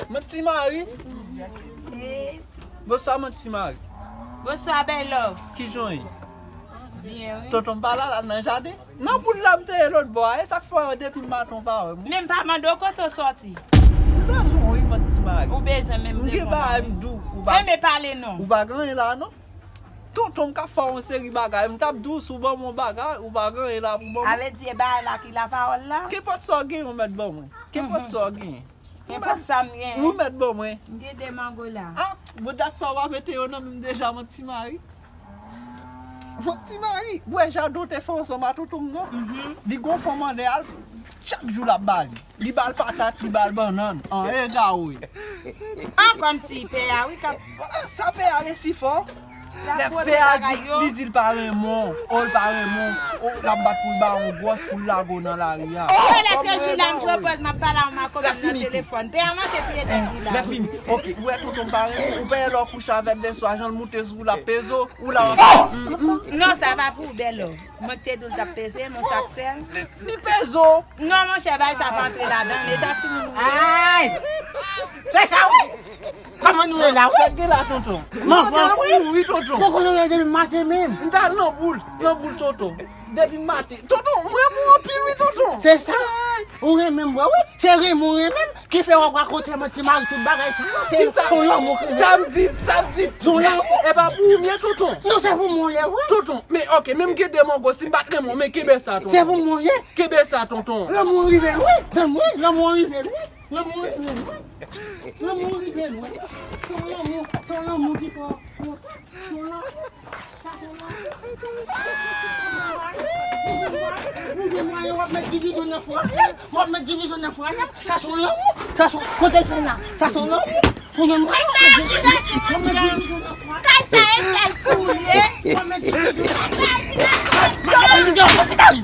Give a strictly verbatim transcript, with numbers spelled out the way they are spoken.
Manti Mari. Bonswa, Manti Mari. Bonswa, bèl love. Kijan w ye? Byen, wi. Tonton m pa la, la nan jaden? Nan boul la m te ye lòt bò a, e sa k fè depi maten w pa wè m. Men m pa mande w kote w sòti. M bezwen w wi, Manti Mari. Ou bezwen men m gen bagay m di w, ou pa. Enben pale non. Ou pa gen anyen la non. Tonton m k ap fè w yon seri bagay, m t ap di w si w ban m yon bagay, ou pa gen anyen la pou ban m. A vle di e bagay la ki lapawòl la? Kenpòt sa w genyen ou mèt ban mwen. Kenpòt sa w genyen. Kenpòt sa m genyen. Ou mèt ban mwen. M gen de mango la. Ah, bon dat sa w pa mete yo nan men m deja, Manti Mari. Manti Mari, ou wè jaden w te fè ansanm a tonton m nan? Li gon fanm anndan al, chak jou l ap ba li. Li ba l patat, li ba l bannann. An egare. Ah, kòmsi pè a wi k ap. Sa pè a resi fò. Lè pè a di, li di l pa renmen w, o l pa renmen w, o l ap bat pou l ba w yon gwòs pou l lage w nan lari a. Mwen lè trezi la m twò pòz m ap pale a yon makomèn nan telefòn. Pè a manke piye tèt li la. Lè fini. Ok, ou wè tonton m pa renmen w, ou pa wè lè w kouche avè l lèswa jan l moute sou ou l ap peze w, ou la w ap. Non, sa pa pou ou bèl love. Mwen k te di w l t ap peze m, yon sak sèl. Li, li peze w. Non, monchè, bay sa pa antre ladan l, eta timoun ou ye. Ay! Se sa wi! Kòman nou ye la wi? Sa k gen la, tonton? M anfòm wi. Wi, tonton. Mwen konnen w ye depi maten menm. M t al nan boul, nan boul, tonton. Depi maten. Tonton, m renmen w anpil wi, tonton. Se sa. Ou renmen m vre wi. Se renmen w renmen m ki fè w ap rakonte Manti Mari tout bagay sa yo. Se yon lanmou ki vle. Sa m di, sa m di. Se yon lanmou. E pa pou ou m ye, tonton. Non, se pou mwen w ye vre. Tonton, men ok, men m gen de mango, si m pa t renmen w, men kenbe sa, tonton. Se pou mwen w ye. Kenbe sa, tonton. Lanmou rive lwen. Tann mwen, lanmou rive lwen. Lanmou rive lwen. Lanmou rive lwen. Se yon lanmou, se yon lanmou ki fò. Se yon lanmou. Sa se yon lanmou. Nou gen mwayen, w ap met divizyon nan fwaye. W ap met divizyon nan fwaye. Sa se yon lanmou. Sa se yon, kote l fè la? Sa se yon lanmou. Pou yon mwayen, w ap met divizyon nan fwaye. Kay sa e sèl pou ye. W ap met divizyon nan fwaye.